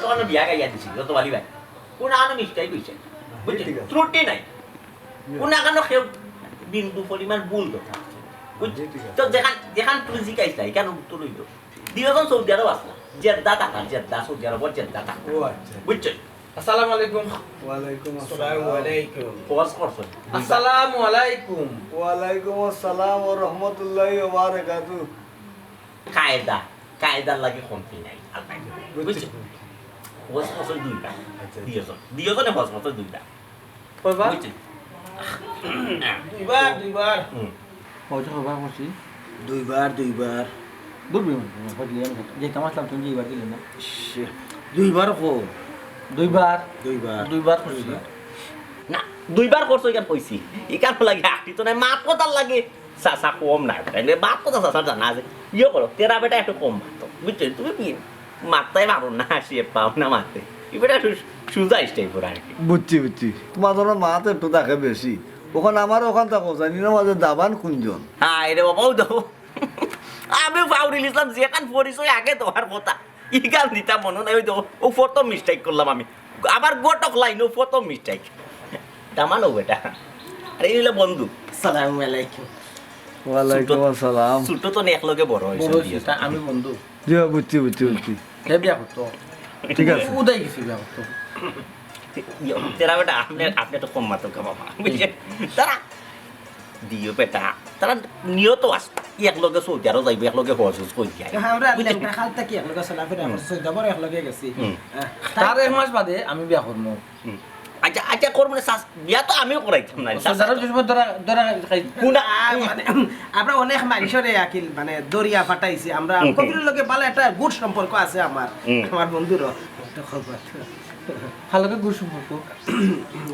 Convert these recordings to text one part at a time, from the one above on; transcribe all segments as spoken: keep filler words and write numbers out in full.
তখন বিয়া গাইয়া দিছি, যত বালি ভাই। কোন আনো মিস্টেক হইছে। বুঝছেন? ঠিক আছে। ত্রুটি নাই। কোন আনো কেউ বিন্দু পরিমাণ ভুল তো থাকছে। বুঝছেন? ঠিক আছে। তো যেখান, যেখান তুমি জিকাইছ না, এখান উত্তর হইল। দুইজন সৌদি আরব আসলা। জেদ্দা থাকা, জেদ্দা, সৌদি আরব, জেদ্দা থাকা। ও আচ্ছা। বুঝছেন? আসসালামু আলাইকুম। ওয়ালাইকুম আসসালাম। আসসালামু আলাইকুম। ফোর্স করছো। আসসালামু আলাইকুম। ওয়ালাইকুম আসসালাম ওয়া রাহমাতুল্লাহি ওয়া বারাকাতুহু। কায়দা, কায়দার লাগি কমতি নাই। আল্লাহ বুঝছি। বুঝছো? হজ করছে দুইবার। আচ্ছা। দুইজন। দুইজনে হজ করছে দুইবার। কয়বার? বুঝছি। দুইবার, দুইবার। হুম। হজ কয়বার করছি? দুইবার, দুইবার। দূর বিমান, হজ লিয়াম না। যেতাম আসলাম, তুমি দুইবার দিলে না। সে, দুইবার কো? দুইবার। দুইবার। দুইবার করছি। দুইবার। না, দুইবার করছো, ইখান কইছি। ইখান লাগে আটটি তো নাই, মাত কথার লাগে। চাচা কম না, তাইলে বাপ কথা চাচার জানা আছে। ইয়ে করো, তেরা বেটা একটু কম মাতো, বুঝছো? তুমি কি মাততায় পারো না, হাসিয়ে পাও না মাতে। এই বেটা একটু সুজা স্টাইপর আর কি। বুঝছি, বুঝছি। তোমার ধরো মাত একটু থাকে বেশি। ওখান আমার ওখান থাকো, জানি না মাঝে দাবান কুঞ্জন। হ্যাঁ, এটা বাবাও দাও। আমি ফাউরিল ইসলাম, যেখান পরিচয় আগে তোমার কথা। ইখান দিতাম মনে নাই, ওই তো, ও প্রথম মিস্টেক করলাম আমি। আবার ঘটক লাইন, ও প্রথম মিস্টেক। দামান ও বেটা। আরে, এই হইলো বন্ধু। সালামু আলাইকুম। ওয়ালাইকুম ছোট, আসসালাম। ছোট তো একলগে বড় হইছে, বড় হইছে, তা আমি বন্ধু। জি, বুঝছি, বুঝছি, বুঝছি। হে বিয়া করতো। ঠিক আছে। উদয় গেছি বিয়া করতো। ইয়ো, তেরা বেটা, আপনি, আপনি তো কম মাতো গা বাবা। বুঝলেন? তারা দিও বেটা, তারা নিয়ত আছে। একলগে সৌদি আরব যাইবো, একলগে হজ হুজ করি যায়। হ্যাঁ, আমরা বুঝলেন? লেংটা খাল থাকি একলগে চলাফেরা হুম। করছি, সৌদি আরব একলগে গেছি। হুম। হ্যাঁ। তার এক মাস বাদে আমি বিয়া করবো। হুম। আচ্ছা, আচ্ছা, করবো না, শাস-, বিয়া তো আমিও করাইতাম না। সৌদি আরব শাস-, যে সময় ধরা, ধরা খাই-, কোনটা? আ, মানে, আমরা অনেক মানুষরে আকিল, মানে, দরিয়া ফাটাইছি। আমরা হুম, হুম। কবিরের লগে ভালো একটা গুড সম্পর্ক আছে আমার, হুম। আমার বন্ধুরও। তো খবর। ভালো করে গুড সম্পর্ক।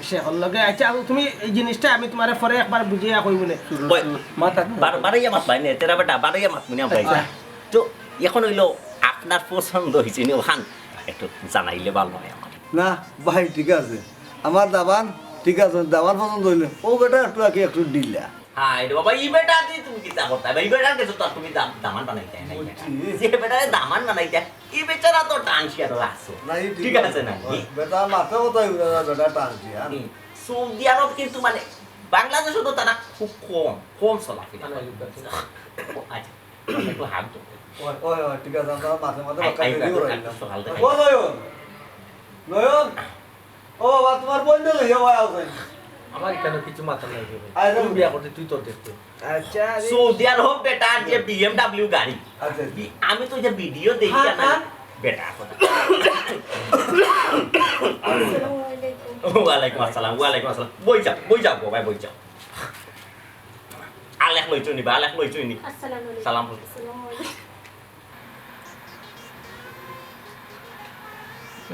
সে হল লগে, আচ্ছা, তুমি এই জিনিসটা আমি তোমারে পরে একবার বুঝিয়া কইবো নে। ওই, মাথা বার-, বাড়াইয়া মাত ভাই নে, তেরা বেটা, বাড়াইয়া মাত মনে আমরা আচ্ছা। তো এখন হইলো আপনার পছন্দ হইছে নি, ওখান একটু জানাইলে ভালো হয় আমার। না ভাই, ঠিক আছে, আমার দাবান ঠিক আছে, দাবান পছন্দ হইলে ও বেটা একটু আগে একটু ঢিলা। হ্যাঁ, এটা বাবা, এই বেটা দিয়ে তুমি কিতা করতে হবে? এই বেটার কাছে তো আর তুমি দাম-, দামান বানাইতে হয় না, এই বেটা। বুঝছি। যে বেটারে দামান বানাইতে হয়, এই বেচারা তো টানসিয়া তো আছে। না, এই ঠিক ঠিক আছে আছে। না? ওই বেটা মাথা কথা হইলো না, বেটা টানসিয়া। হুম। সৌদি আরব কিন্তু মানে বাংলাদেশে তো তারা খুব কম, কম চলাফেরা করে। আচ্ছা, একটু হাত ধরো। ওই, ওই, ওই, ঠিক আছে, আমরা মাঝে মাঝে আই, বাক্কা আই, রেডি আই, করাই আই, না। সকাল থেকে। ও নয়ন, নয়ন, ও বাবা, তোমার বন্ধু লইয়া ভাই আছেন। আমার এখানে কিছু মাথা নাই রে ভাই। আরে তুই বিয়া করতে তুই তোর দেখতে। আচ্ছা, আরে। সৌদি আরব বেটা যে বিএমডব্লিউ গাড়ি। আচ্ছা, আচ্ছা। বি-, আমি তো যে ভিডিও দেখি হ্যাঁ, না, হ্যাঁ। বেটা কথা। আসসালামু আলাইকুম। ওয়ালাইকুম আসসালাম, ওয়ালাইকুম আসসালাম। বই যাও, বই যাও গো ভাই, বই যাও। আলেক লই চুনি বা, আলেক লই চুনি। আসসালামু আলাইকুম। সালাম। আসসালামু আলাইকুম।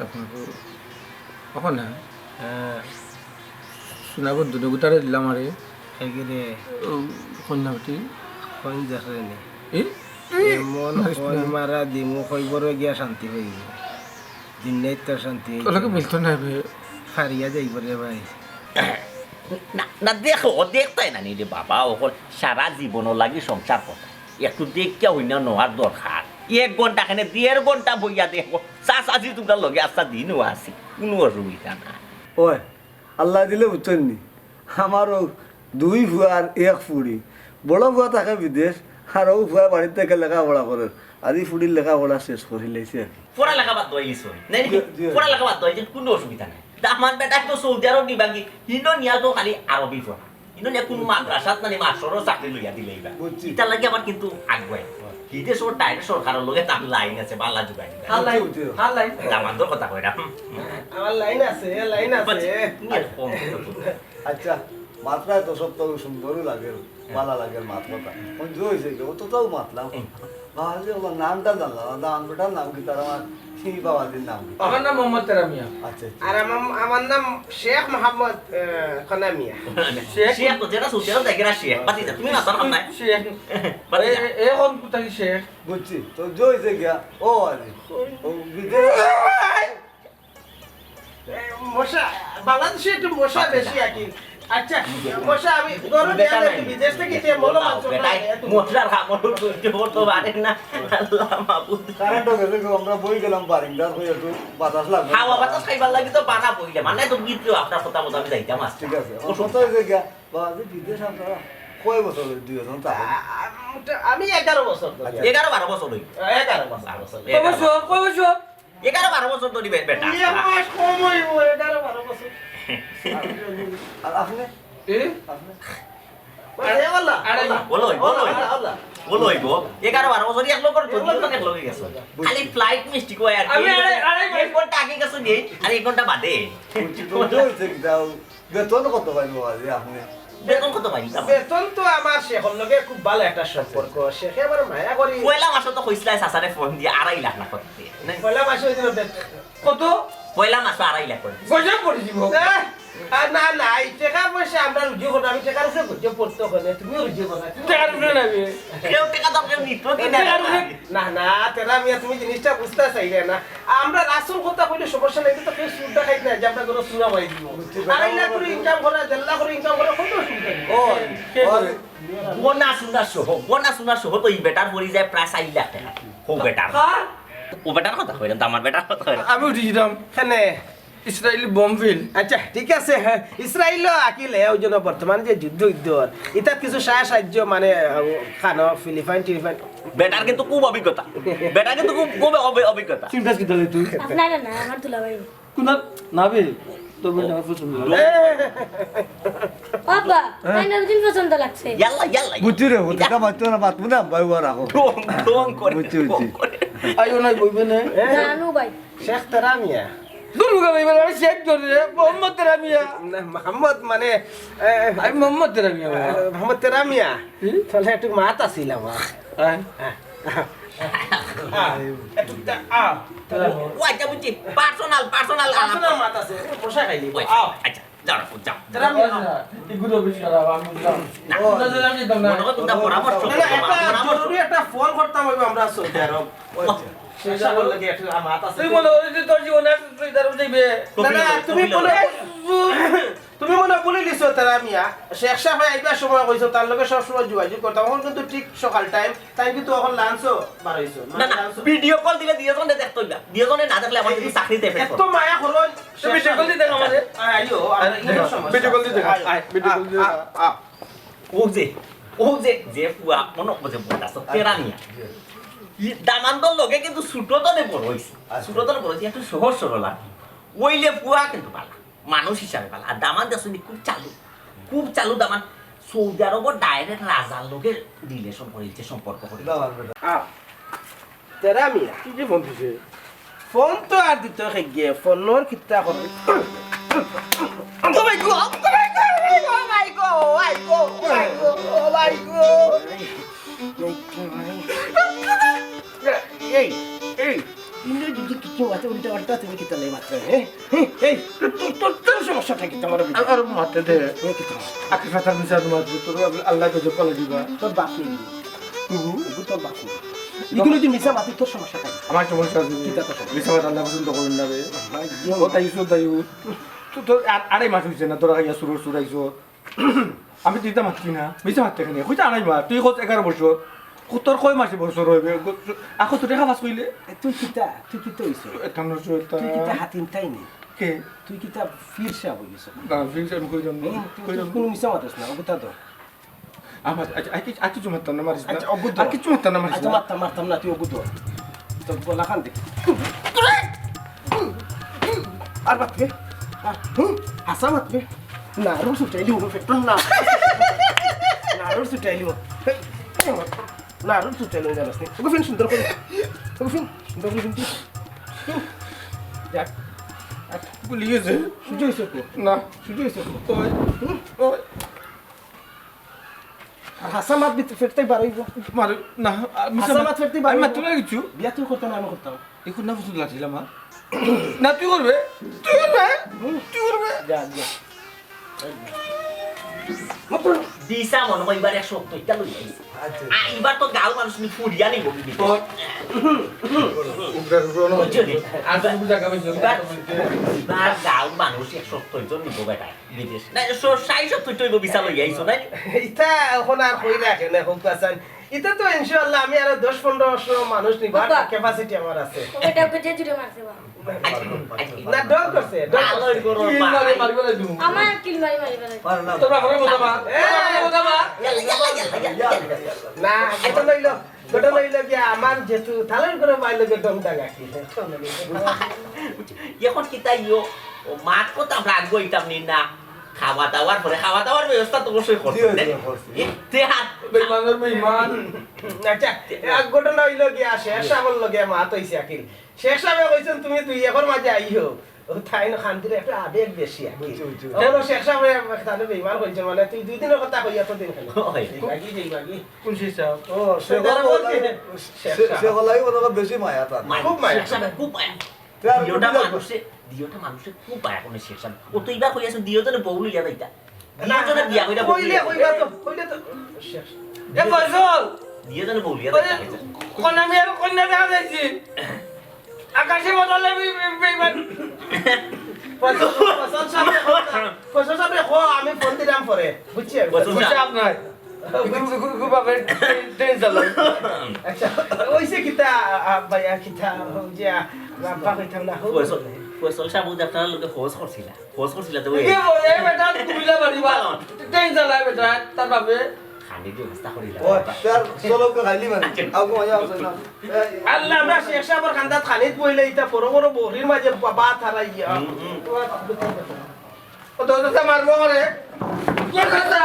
আপনার তো, ওখানে? হ্যাঁ। শোনা বন্ধু, দুগুতারে দিলাম আরে। এই কি রে? ও, কন্যা বেটি। কোন দেখরে নি? এ? এমন মারিস কোন না। মারা দিমু, কই বড় গিয়া শান্তি হইব। দিন নেই তো শান্তি হইব। ওগুলোকে মিলতো না বে। ফারিয়া যাইব রে ভাই। না, না, দেখো, দেখতায় না নি রে বাবা, ওখান সারা জীবনও লাগি সংসার করতে। একটু দেখিয়া হই না নেওয়ার দরকার। এক ঘন্টা কেনে দেড় ঘন্টা বইয়া দেখবো। চাচা চাচি তোমরা লগে আস্তা দিনও আছি, কোনো অসুবিধা না। ওই, আল্লাহ দিলে বুঝছেন নি, আমারও দুই ফুয়া আর এক ফুড়ি। বড় ফুয়া থাকে বিদেশ, আর ও ফুয়া বাড়িত থাকি লেখাপড়া করের। আর ই ফুড়ির লেখাপড়া শেষ করি লাইছে আর কি। পড়ালেখা বাদ দিলাইছো? নাই, নাই, জি, জি। পড়ালেখা বাদ দিলাইছো, কোনো অসুবিধা নাই। তা আমার বেটা তো সৌদি আরব নিবা কি, হিনো নিয়া তো খালি আরবি পড়া। ইনো নিয়া কোনো মাদ্রাসাত নানি মাস্টরর চাকরি লইয়া দিলাইবা। বুঝছি। ইতার লাগি আমার কিন্তু আগুয়াই। হি দেশর direct সরকারর লগে তার লাইন আছে, বালা যোগাযোগ আছে। হালাই, বুঝছি, বুঝছি। হালাই। দামান্দর কথা কইরা। আমার লাইন আছে, লাইন আছে। বুঝছি। তুমি আর কম কথা বলো। আচ্ছা, মাতরায় তো সব তো সুন্দরও লাগে, বালা লাগে মাত কথা। কোন যে হইছে কি, ও তো তাও মাতলাম। হুম। বাবা, যে ওর নামটা জানলাম না, দামান বেটার নাম কি, তার আমার সেই বাবাজির নাম কি? আমার নাম মোহাম্মদ তেরা মিয়া। আচ্ছা, আচ্ছা। আর আমার, আমার নাম শেখ মোহাম্মদ, আহ, কনা মিয়া। শেখ? শেখ তো যেটা সৌদি আরব দেখে না শেখ, বাদ দিতা, তুমি না, তার নাম নাই। শেখ। বাদ দিতা। এ, এ, এখন কোথায় শেখ? বুঝছি, তো যে হইছে গিয়া, ও আরে, ও বিদেশ। এ, মশা, বাংলাদেশে একটু মশা বাচ্চা। বেশি আর কি। আচ্ছা, পয়সা আমি গরু দিয়া দেই, বিদেশ থেকে যে মৌলা মাংস বেটায় খায়, তুমি মশলার কামড় সহ্য করতে পারে না। আল্লাহ মাবুদ। কারেন্টও গেছে গো, আমরা বই গেলাম বারিন্দার হয়ে একটু বাতাস লাগবে। হাওয়া বাতাস খাইবার লাগি তো বানা বইলে, মানে তো গীত আপনার কথা মতো আমি যাইতাম আজকে। ঠিক আছে, এখন কথা হয়েছে গিয়া, বাবা, যে বিদেশ আপনারা কয় বছর হলো দুইজন থাকেন? আ-, আ-, মোটা-, আমি এগারো বছর ধরে। আচ্ছা। এগারো বারো বছর হইল। এগারো বছর। বারো বছর। কয় বছর? কয় বছর? এগারো বারো বছর ধরে বে-, বেটা। ইয়ে মাস কম হইব, এগারো বারো বছর। আর আপনি? এ? আপনি? আরে, আল্লাহ, আরে, আল্লাহ। বলো, বলো। আল্লাহ, আল্লাহ। বলো, বলো। এগারো বারো বছর এক লোকের তো জীবন এক লোকে গেছে। খালি flight mistake হয় আর কি। আমি আড়াই, আড়াই মাস। এক ঘন্টা আগে গেছে যে, আর এক ঘন্টা বাদে। উচিত হইছে কি দাও? বেতন কত পাইন বাবাজি আপনি? বেতন কত পাইন? বেতন তো আমার শেখর লগে খুব ভালো একটা সম্পর্ক। শেখে আমার মায়া করি। পয়লা মাসে তো কইছিলা চাচারে ফোন দিয়া আড়াই লাখ না করতে। পয়লা মাসে ওই দিন বেতন। কত? পয়লা মাসে আড়াই লাখ করে দিছে। গজব পড়ে দিব। এহ, আর না, না, এই টাকা পয়সা আমরা রুজি করবো, আমি টাকার উপরে গজব পড়তে হবে না, তুমিও রুজি করবে। টাকার উপরে না বে। কেউ টাকা তো কেউ নিত কি না? টাকার উপরে। না, না, তেরা মিয়া, তুমি জিনিসটা বুঝতে চাইলে না। আমরা রাসুল কথা কইলে সমস্যা নাই, কিন্তু কেউ সুদ দেখাই না যে আমরা কোনো সুরা বাই দিব। আড়াই লাখ করে ইনকাম করা, দেড় লাখ করে ইনকাম করা, কত অসুবিধা নেই। ও, ও, গনা সোনা সহ, গনা সোনা সহ তো এই বেটার পড়ি যায় প্রায় চার লাখ টাকা। ও বেটার। হ্যাঁ? ও বেটার কথা কইলাম, তো আমার বেটার কথা কইলাম। আমি উঠি যেতাম। কেনে? Israeli bomb fell. আচ্ছা, ঠিক আছে, হ্যাঁ। ইসরায়েল আকিলে ওই জন্য বর্তমানে যে যুদ্ধ, যুদ্ধ আর ইতাত কিছু সাহায্য সাহায্য মানে, আহ, খানো, ফিলিপাইন, টিলিপাইন। বেটার কিন্তু খুব অভিজ্ঞতা। বেটার কিন্তু খুব, খুব অভি-, অভিজ্ঞতা। চিন্তা কি তাহলে তুই? আপনারা না, আমার দুলাভাই। কোন না বে? তোর বেটা আমার পছন্দ লাগে। বাবা, হ্যাঁ? তাই না, দিন পছন্দ লাগছে। ইয়াল্লা, ইয়াল্লা। বুঝছি রে, বুঝছি। এটা মারতো না, মারতো না, ভাই, ওরা রাখো। ঢং, ঢং করে, বুঝছি, বুঝছি। ঢং করে। আইও নাই, বইবে না। জানো ভাই। শেখ তেরা মিয়া। দুর্গা ভাই, মানে, আমি শেখ ধরে রে, মোহাম্মদ তেরা মিয়া। না, মোহাম্মদ মানে, এ, আমি মোহাম্মদ তেরা মিয়া, বাবা। মোহাম্মদ তেরা মিয়া। হুম? তাহলে একটু মাত আছিল আমার। হ্যাঁ। হ্যাঁ। আ, একটু তা-, আ। ও আচ্ছা, বুঝছি। Personal, personal আলাপ। Personal মাত আছে। বসা খাইলি। ওই, আ। আচ্ছা, যাও, যাও। যারা আমি এগুলো বিষয় আর আমি বুঝলাম। না। ও। না, না, না, না, না। মনে হয় তোমরা পরামর্শ না, না, করো, একটা পরামর্শ। জরুরি একটা ফোন করতাম হইবো আমরা সৌদি আরব। ও আচ্ছা। শেখ সাহেবের লগে একটা মাত আছে। তুই মনে করিস যে তোর জীবনে আর তুই দারুণ যাইবে? না, না, তুমি মনে, তুমি মনে ভুলে গেছো তারা মিয়া। শেখ সাহেব আইবার সময় কইছো, তার লগে সব সময় যোগাযোগ করতাম। এখন কিন্তু ঠিক সকাল time, তাই কিন্তু এখন lunch-ও বার হইছো। না, না, lunch-ও video call দিলে দুইজনে দেখতো না। দুইজনে না দেখলে আমার কিন্তু চাকরিতে effect পড়ে। এত মায়া করো। তুমি video call দি দেখ আমারে। আয়, আইও, আর ইনো সমস্যা। Video call দি দেখ। আয়, আয়, video call দি দেখ। আ, আ, আ। ও যে, ও যে, যে পুয়া, মনে ও যে বলতাছো, তেরা মিয়া। ই দামান্দর লগে কিন্তু ছোট তনে বড় হইছে। আচ্ছা। ছোট তনে বড় হইছে, একটু সহজ সরল আর কি। ওইলে পুয়া কিন্তু ভালা, মানুষ হিসাবে ভালা। আর দামান্দ আসলে খুব চালু, খুব চালু দামান্দ। সৌদি আরবর direct রাজার লগে relation করে দিচ্ছে, সম্পর্ক করে। দামান্দ বেটা। আ, তেরা মিয়া। কি কি ফোন দিছে? ফোন তো আর দিতে খেগে, ফোনর কিতা করে? Oh my God, oh my God, oh my God, oh my God, oh my God, oh my God। এই, এই, ইন্দু যদি কিছু মাতে উল্টা পাল্টা তুমি কিতা লাই মাত্র, হ্যাঁ? হ্যাঁ, এই, তোর, তোর, তোর সমস্যাটা কি তোমার? আর, আর মাতে দে। এ কি তোমার? আখের ফাতার মিছা তোমার, তোর আল্লাহ তো জপালে দিবা। তোর বাপ নেই। হুম। ওগু তোর বাপ নেই। এগুলো যদি মিছা মাতে তোর সমস্যাটা কি? আমার সমস্যা আছে। কিতা তোর সমস্যা? মিছা মাত আল্লাহ পছন্দ করেন না রে। ভাই, ইয়ে ও তাই ইসো তাই ও। তো তোর আর, আড়াই মাস হইছে না, তোরা খাইয়া সুরর সুরাইছো। আমি তো ইতা মাতছি না, মিছা মাততে কেনে? কইতা আড়াই মাস, তুই কত এগারো বছর। কত তোর কয় মাসে বছর হইবে? আকো তো দেখা পাস কইলে? এ, তুই কিতা, তুই কিতা হইছে? একান্নশো এটা। তুই কিতা হাতিম তাই নি? কে? তুই কিতা ফির সাহেব হই গেছো? না, ফির সাহেব কইলাম না। হুম, তুই, তুই কইলাম। কোনো মিছা মাতিস না, ওগুতা তো। আমার, আচ্ছা, আর কি-, আর কিছু মারতাম না, মারিস না। আচ্ছা, অবুদ্ধ। আর কিছু মারতাম না, মারিস আচ্ছা, না। মারতাম, মারতাম না, তুই অবুদ্ধ। তোর গলা খান দেখি। আর মাতবে? আর, হুম, হাসা মাতবে? না, রুম সুটাইলি, উনো ফেটন না। না, রুম সুটাইলি। না, রুম সুটাইলি, জানাস নি। ওকে ফিন সুন্দর করে। ওকে ফিন সুন্দর করে ফিন। হুম। যা। আর ভুলি গেছে। সুজা হইছে তো? না। সুজা হইছে তো? ওই। হুম। ওই। আর হাসা মাত ভিতরে ফেটতেই বারইব। মার, না, আর মিছা হাসা মাত, মাত ফেটতেই আমি বারইব। মারতে না কিছু। বিয়া তুই করতে না, আমি করতাম। এখন না পছন্দ লাগছিল আমার। না, তুই করবে। তুই করবে। হুম। তুই করবে। যা, যা। দিছা মনে হয়, এবার এক সত্তরটা লই আইছি। আ, এবার তো গাঁওর মানুষ নি ফুরিয়া নিব বিদেশ। বুঝছো নি? এবার গাঁওর মানুষ এক সত্তর জন নিব বেটা বিদেশ। না, স-, ষাট সত্তরটা অইব ভিসা লই আইছো, না? ইতা এখন আর কই রাখে না, হোক হাসান। ইতা তো ইনশাআল্লাহ আমি আরো দশ পনেরোশো মানুষ নিবার বাবা। Capacity আমার আছে। ওকে, ওকে, যে জুড়ে মারছে বাবা। না, ডর করছে, ডর করছে। কিল মারি মারিব লাগবো। আমার কিল মারি মারি বেড়াই। তোমরা ঘরে বোঝা মা। এ! তোমরা ঘরে বোঝা মা। না, ঘটনা অইলো, ঘটনা অইলো কি, আমার যেহেতু তালই করে মাইলো যে ডং ডাঙ্গা কি। এখন কিতা ইয়ো, ও মাত কথা আমরা আগে হইতাম নি না। খাওয়া দাওয়ার পরে, খাওয়া দাওয়ার ব্যবস্থা তো অবশ্যই করতে দিও, হবে। দিও, করছি। এ, তে হাত বেইমানের বেইমান। আচ্ছা, এক ঘটনা অইলো গিয়া, শেখ সাবর লগে মাত অইছে আকিল। শেখ সাবে কইছইন, "তুমি দুই একর মাঝে আইও।" ও তাইন খান্দির একটা আবেগ বেশি আর কি। বুঝছি, বুঝছি। অখন শেখ সাবে তাইন বেইমান কইছইন, মানে, "তুই দুই দিনর কথা কই এতদিন কেনে?" ওই। এই বাকি, এই বাকি। কোন শেখ সাব? ও, সে শেখ সাব বলছে, বলছে, শেখ সে, সাব। সে বলাই ওনারা বেশি মায়া তার। মায়া, খুব মায়া। শেখ সাবে খুব মায়া। তে আর ভিডিওটা বুঝি লাগবো। মানুষে, ভিডিওটা মানুষে খুব মায়া করে শেখ সাবে। ও তো এবার কইয়াছে, দিও জনে বউ লইয়া যাইতা। না, দুইজনে বিয়া কইরা বউ কইলে, লইয়া কইবা তো, কইলে তো। এ ফয়জল! দুইজনে বউ লইয়া ওই দেখতে যে আইছে। কোন আমি আর কন্যা দেখা যাইছি? আকাশে বদলে বি-, বি-, বেইমান। ফয়জল, ফয়জল সাহেব, ফয়জল সাহেব, কো, আমি ফোন দিলাম পরে, বুঝছি? ফয়জল বুঝছি সাহেব। আপনার। গু-, গু-, গু-, গু-, বাপের ট্রেন, ট্রেন চালাও। আচ্ছা, ওই যে কিতা, আ, ভাইয়া কিতা, ওই যে, আ, বাপ্পা কইতাম না, হো। ফয়জল, ফয়জল সাহেব, ওই যে আপনার লোকে খোঁজ করছিলা। খোঁজ করছিলা তো ওই। এ, ওই, এই বেটা, কুমিল্লা বাড়ি বা। ট্রেন চালায় বেটা, তার বাপে। খানির ব্যবস্থা করিলা। ও, তার চলো, ওকে খাইলি মানে। আচ্ছা। আও, আও, আও, আও। এই, আল্লাহ, আমরা শেখ সাহেবের খান্দাত খানিত বইলে ইতা বড় বড় বহরির মাঝে বা-, বাত হারাইয়া। হুম, হুম। ও তো, তো, তো মারবো আমারে। কে কথা?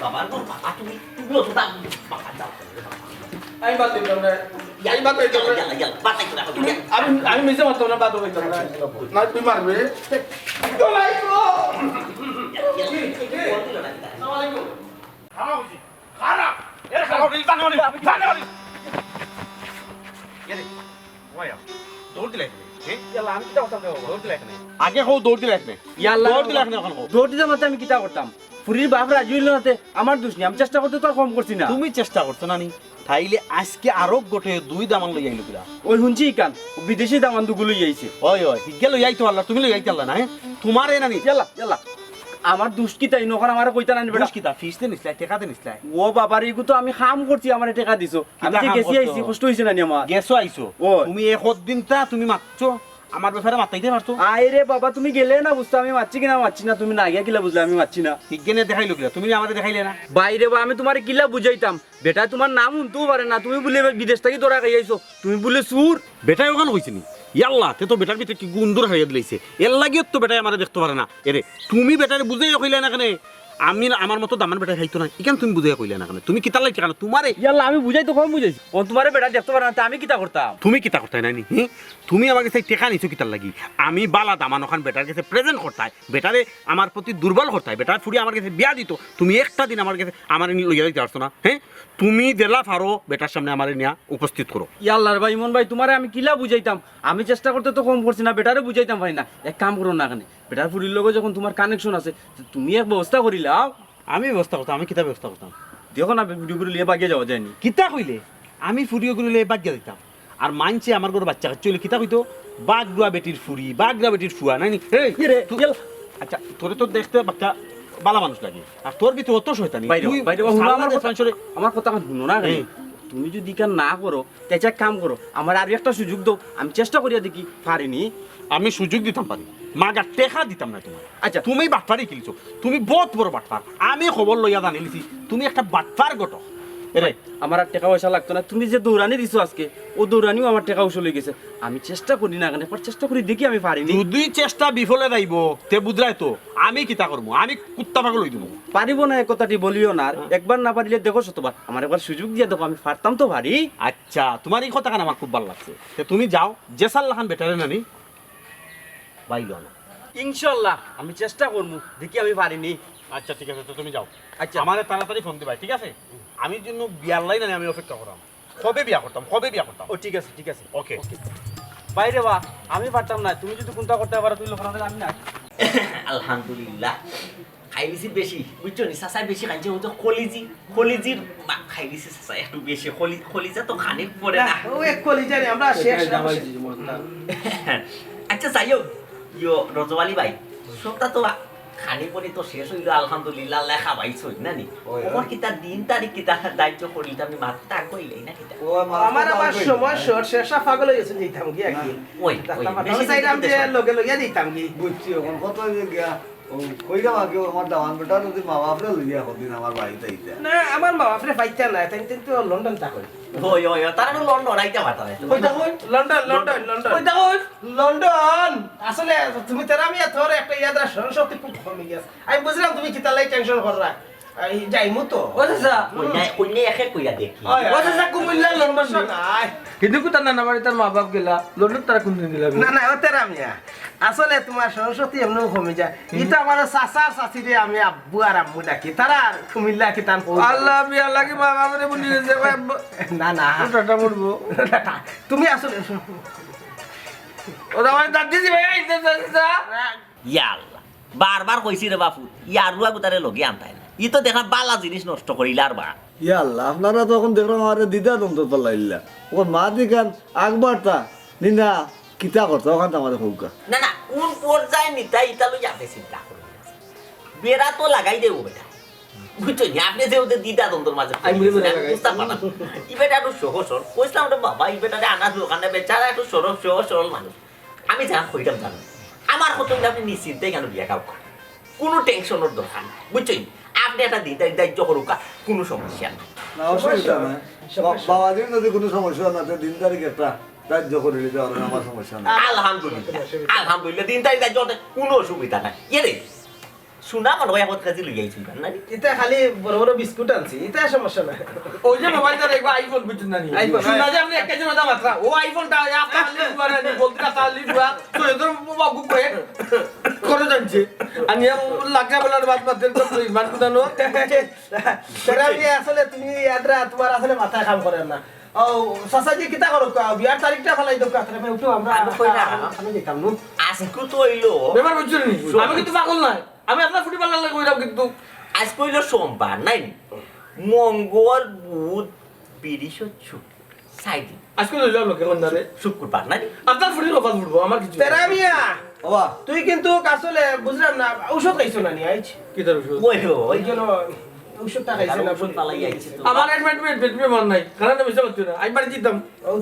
বাবার গো, বাবা, তুমি, তুমিও তো দাও। বাবা, দাও। আমি বাদ দিতাম না। আমি বাদ দিতাম না। ইয়াল্লা, ইয়াল্লা, বাদ দিতাম না। তুমি, আমি, আমি মিছে মারতাম না, বাদ দিতাম না। না, তুই মারবে। ইয়াল্লা, ইয়াল্লা। আসসালামু আলাইকুম। খারাপ হইছে। খারাপ। এর খারাপ হইছে। জানে, জানে, জানে। এরে, ওয়া, দৌড় দিলাই কেনে? এ? ইয়াল্লা, আমি কিতা করতাম রে বাবা? দৌড় দিলাই কেনে? আগে কও, দৌড় দিলাই কেনে? ইয়াল্লা, দৌড় দিলাই কেনে অখন কও? দৌড় দিতাম না তে আমি কিতা করতাম? ফুরির বাপ রাজি অইলো না তে আমার দোষ নি, আমি চেষ্টা করতে তো আর কম করছি না। তুমি চেষ্টা করছো না নি? তাইলে আইজকে আরক ঘটে দুই দামান লই আইলো কিলা? ওই হুনছি ইখান, ও বিদেশি দামান দুগু লই আইছে। ওই, ওই, হিগে লই আইতো পারলা, তুমি লই আইতে পারলা না, হে? তোমারে না নি? ইয়াল্লা, ইয়াল্লা। আমার দোষ কিতা ইনো অখন আমারে কইতা না নি বেটা? দোষ কিতা? ফিস দে নিছলাই, টেকা দে নিছলাই। ও বাবা রে, ইগু তো আমি কাম করছি, আমারে টেকা দিছো। আমি কিতা যে কাম গেছি করছো? আইছি, কষ্ট অইছে না নি আমার? গেছো আইছো। ও। তুমি এক দিন তা তুমি মাতছো, আমার ব্যাপারে মাতাইতে পারছো? আরে বাবা, তুমি গেলে না বুঝতো আমি মাতছি কি না মাতছি না, তুমি না গিয়া কিলা বুঝলে আমি মাতছি না? হিগে নে দেখাইলো কিলা? তুমি আমারে দেখাইলে না? বাইরে বা আমি তোমারে কিলা বুঝাইতাম? বেটায় তোমার নাম হুনতেও পারে না, তুমি বুলে এবার বিদেশ থাকি ধরা খাই আইছো, তুমি বুলে চুর। বেটায় অখান কইছে নি? ইয়াল্লা, তে তো বেটার ভিতরে কি গুন্দুর হারিয়ে দিলাইছে। এর লাগিও তো বেটায় আমারে দেখতো পারে না। এরে, তুমি বেটারে বুঝাইয়া কইলা না কেনে? আমি না, আমার মতো দামান বেটায় খাইতো না। ইখান তুমি বুঝাইয়া কইলা না কেনে? তুমি কিতার লাগি টেকা না? তোমারে ইয়াল্লা, আমি বুঝাই তো কম বুঝাইছি। ও তোমারে বেটায় দেখতো পারে না, তে আমি কিতা করতাম? তুমি কিতা করতায় না নি? হি? তুমি আমার গেছে টেকা নিছো কিতার লাগি? আমি বালা দামান অখান বেটার গেছে present করতায়, বেটারে আমার প্রতি দুর্বল করতায়, বেটার ফুরি আমার গেছে বিয়া দিতো। তুমি একটা দিন আমার গেছে আমারে নি-, লইয়া যাইতে পারছো না, হে? তুমি যেলা পারো বেটার সামনে আমারে নিয়া উপস্থিত করো। ইয়াল্লার ভাই, ইমন ভাই, তোমারে আমি কিলা বুঝাইতাম? আমি চেষ্টা করতে তো কম করছি না, বেটারে বুঝাইতাম পারি না। এক কাম করো না কেনে, বেটার ফুরির লগে যখন তোমার connection আছে, তুমি এক ব্যবস্থা করিলাও। আমি ব্যবস্থা করতাম, আমি কিতা ব্যবস্থা করতাম? দেখো না, ভিডিও করে লিয়ে বাগিয়ে যাওয়া যায়নি। কিতা কইলে? আমি ফুরিও করে লিয়ে বাগিয়ে দিতাম। আর মানছে আমার ঘরে বাচ্চা কাচ্চা হইলে কিতা কইতো? বাগড়া বেটির ফুরি, বাগড়া বেটির ফুয়া, নাই নি? এই, কি রে? তু-, ইয়াল। আচ্ছা, তোরে তো দেখতে বাক্কা বালা মানুষ লাগে। আর তোর ভিতরে অত শয়তানি। বাইরে, তুই বাইরে, হুনো, সালা আমার দেশ কথা, মানুষরে আমার কথা হুনো না, এই। তুমি যদি ইখান না করো, তে এক কাম করো, আমার আরো একটা সুযোগ দাও, আমি চেষ্টা করিয়া দেখি, পারিনি। আমি সুযোগ দিতাম পারি, মাগার টেকা দিতাম না তোমার। আচ্ছা। তুমি বাটপারি খেলছো, তুমি বহুত বড় বাটপার। আমি খবর লইয়া জানিলিছি, তুমি একটা বাটপার ঘটক। এরে। আমার আর টেকা পয়সা লাগতো না, তুমি যে দৌড়ানি দিছো আজকে, ও দৌড়ানিও আমার টেকা উসুল হয়ে গেছে। আমি চেষ্টা করি না কেনে, একবার চেষ্টা করি দেখি আমি পারিনি। যদি চেষ্টা বিফলে যাইব, তে বুঝরায় তো, আমি কিতা করবো? আমি কুত্তা পাগল হই দিব। পারিব না, এই কথাটি বলিও না আর। হ্যাঁ। একবার না পারিলে দেখো শতবার, আমার একবার সুযোগ দিয়া দেখো, আমি পারতাম তো পারি। আচ্ছা, তোমার এই কথাখান আমার খুব ভালো লাগছে। তে তুমি যাও, যে সাল্লাখান বেটারে নানি, বাইলো না। ইনশাল্লাহ, আমি চেষ্টা করমু, দেখি আমি পারিনি। আচ্ছা, ঠিক আছে, তো তুমি যাও। আচ্ছা। আমারে তাড়াতাড়ি ফোন দিবায়, ঠিক আছে? আমি জন্য বিয়ার লাইন আনি আমি অপেক্ষা করাম। কবে বিয়া করতাম, কবে বিয়া করতাম? ও, ঠিক আছে, ঠিক আছে। ওকে। ওকে। বাইরে বা, আমি পারতাম না, তুমি যদি কোনটা করতে পারো, তুই লোক আমি না। আলহামদুলিল্লাহ। খাই গেছি বেশি, বুঝছো নি? চাচায় বেশি খাইছে, ও তো কলিজি, কলিজির মা খাই গেছি চাচা, একটু বেশি। কলি-, কলিজা তো খানি পড়ে না। না, ও এক কলিজা নি, আমরা শেষ। আচ্ছা, যাই হোক, ইয়ো, রজব আলী ভাই, সবটা তো আ-, খানি পরে তো শেষ হইল, আলহামদুলিল্লাহ, লেখা ভাই সই না নি? ওই, ওই। ওর কিতা দিন তারিখ কিতা ধার্য করিল, আপনি মাথা কইলেই না কিতা? ও, আমার আমার তো আবার কই সময় নাই। শর্ট, শেষা পাগল হয়ে গেছে, দিতাম কি আর কি? ওই, ওই, তাহলে বেশি চাইলাম দিতে যে চাই। লগে লগে দিতাম কি? বুঝছি, এখন কত হয়ে গিয়া? ও, কইলাম আগে, আমার দামান বেটা যদি মা বাপরে লইয়া কদিন আমার বাড়িতে আইতা। না, আমার মা বাপরে পাইতা না, তাই কিন্তু লন্ডন তা কই। ওই, ওই, ওই, তারা তো লন্ডন আইতা পারতা না। কইতা কই? London, London, London. কইতা কই? লন্ডন। আসলে তুমি তেরা মিয়া, তোর একটা ইয়াদরা স্মরণ শক্তি খুব কমে গেছে। আমি বুঝলাম তুমি কিতা লাগি টেনশন কররা। এই যাইমু তো। ও চাচা। কইনা, কইনা একে কইয়া দেখি। ওই, ও চাচা, কুমিল্লা লন্ডন সমস্যা নাই। কিন্তু কোথা নানা বাড়ি তার মা বাপ গেলা, লন্ডন তারা কোন দিন গেলা? না, না, ও তেরা মিয়া। আসলে তোমার স্মরণ শক্তি এমনিও কমে যায়। হুম। ইটা আমার চাচার চাচিরে আমি আব্বু আর আম্মু ডাকি। তারা আর কুমিল্লা কি তান কই? আল্লাহ, আমি আল্লাহ কি মা বাপরে বলি যে ভাই আব্বু। না, না। ও টাটা পড়বো। তুমি আসলে ও আমার দাদি জি ভাই, এই যে চাচা। ইয়া আল্লাহ, বারবার কইছি রে বাপু, ইয়ার রুয়া গুতারে লগে আনতাই না। ই তো দেখা বালা জিনিস নষ্ট করিলার বা। ইয়া আল্লাহ, আপনারা তো এখন দেখলাম আমারে দিদা দ্বন্দ্ব পাল্লাইলা। ও মা দিকান আকবার তা, নিনা কিতা করতা, ওখান তো আমারে কউক্কা। না, না, কোন পর্যায়ে নিতা, ইতা লই আপনি চিন্তা করুন। বেড়া তো লাগাই দেবো বেটা। বুঝছো নি? আপনি যে ওদের দিদা দ্বন্দ্বর মাঝে আমি বুঝতে পারলাম। ই বেটা একটু সহজ সরল। কইছিলাম, "ওটা বাবা, ই বেটারে আনা দরকার না, বেচারা একটু সরল, সহজ সরল মানুষ।" আমি যা কইতাম জানো, আমার কথা হইলে আপনি নিশ্চিন্তে কেন বিয়া খাও, কোনো টেনশনের দরকার নাই, বুঝছেন? আপনি একটা দিন তারিখ ধার্য করুক, কোনো সমস্যা নাই। না, অসুবিধা নাই। সমস্যা বা-, বাবাজির যদি কোনো সমস্যা না থাকে, দিন তারিখ একটা ধার্য করে নিতে পারেন, আমার সমস্যা নাই। আলহামদুলিল্লাহ, আলহামদুলিল্লাহ, দিন তারিখ ধার্য করতে কোনো অসুবিধা নাই। ইয়ে রে, শোনা মনে হয় আমার কাছে লইয়া আইছি না নি? এটা খালি বড় বড় বিস্কুট আনছি, এটা সমস্যা নাই। ওই যে মোবাইল ধরে একবার iPhone বুঝছেন না নি? iPhone, শোনা হ্যাঁ। যে আপনি এক কেজি মতো মাত্রা, ও iPhone টা আপনার আনলে দুয়ারে আনি, বলতে না তার লিডুয়া, তো এদের বাবু কয়ে করে জানছে। আমি আর লাগা বলার বাদ বাদ দেন তো ইমান কুদানো। তারা আমি আসলে তুমি আদ্রা তোমার আসলে মাথায় কাম করে না। ও, চাচাজি কিতা করো কা? বিয়ার তারিখটা ফালাই দো কা? তাহলে উঠো আমরা আমি কই না। আমি দিতাম নু। আজকে তো হইলো। ব্যাপার বুঝছো নি? আমি কিন্তু পাগল নাই। আমি আপনার ফুটি পাল্লার লাগে কইরাম কিন্তু। আজকে হইলো সোমবার, নাই নি? মঙ্গল, বুধ, বৃহস্পতি, শুক্র। চার দিন। আজকে লইলাম লোকে কন্যারে। শুক্রবার, নাই নি? আপনার ফুটি কপাল ফুটবো, আমার কিছু তেরা মিয়া, বাবা। তুই কিন্তু আসলে বুঝলাম না, ঔষধ খাইছো না নি আইজ? কি তার ঔষধ? ওই, ওই। ওই জন্য ঔষধটা খাইছে না, ঔষধ পালাই আইছে তো। আমার এক মিনিট, মিনিট, মিনিট, মিনিট, মন নাই। কারণ আমি বুঝতে পারছি না। আমি বাড়ি দিতাম।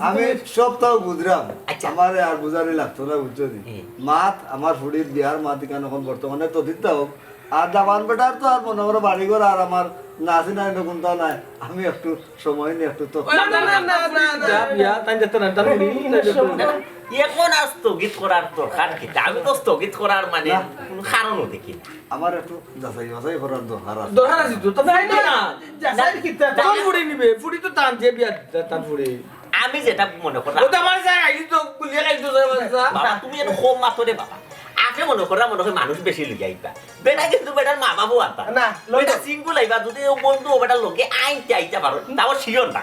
আমি সবটাও বুঝলাম। আচ্ছা। আমারে আর বুঝানি লাগতো না, বুঝছো নি? হুম। মাত, আমার ফুড়ির বিয়ার মাত ইখান এখন বর্তমানে তো দিতে হোক। আর দামান বেটার তো আর মনে করো বাড়ি ঘর আর আমার নাচি নাই না কোনটাও নাই। আমি একটু সময় নিয়ে একটু তো না, না, না, না, না, না। যা, বিয়া, তাই যেতে না, তার ফুড়ি, তাই যেতে না। এখন আর স্থগিত করার দরকার কি? আমি তো স্থগিত করার মানে না। কোনো কারণও দেখি না। আমার একটু যাচাই বাছাই করার দরকার আছে। দরকার আছে তো, তো ফুড়ি তো না। যাচাই কিতা? কোন ফুড়ি নিবে? ফুড়ি তো তান যে বিয়া, তান ফুড়ি। আমি যেটা মনে করি। ও তো আমার যায়, আইলি তো, গুলিয়ে খাইতো যায়, বাচ্চা। বাবা, তুমি একটু কম মাতো রে বাবা। আপনি মনে করা মনে হয় মানুষ বেশি লইয়া আইবা। বেটা কিন্তু বেটার মা বাবু আনতা। না, বেটা লইব। সিঙ্গল আইবা, যদি ও বন্ধু ও বেটার লগে আইতে আইতে পারো, তাও শিওর না।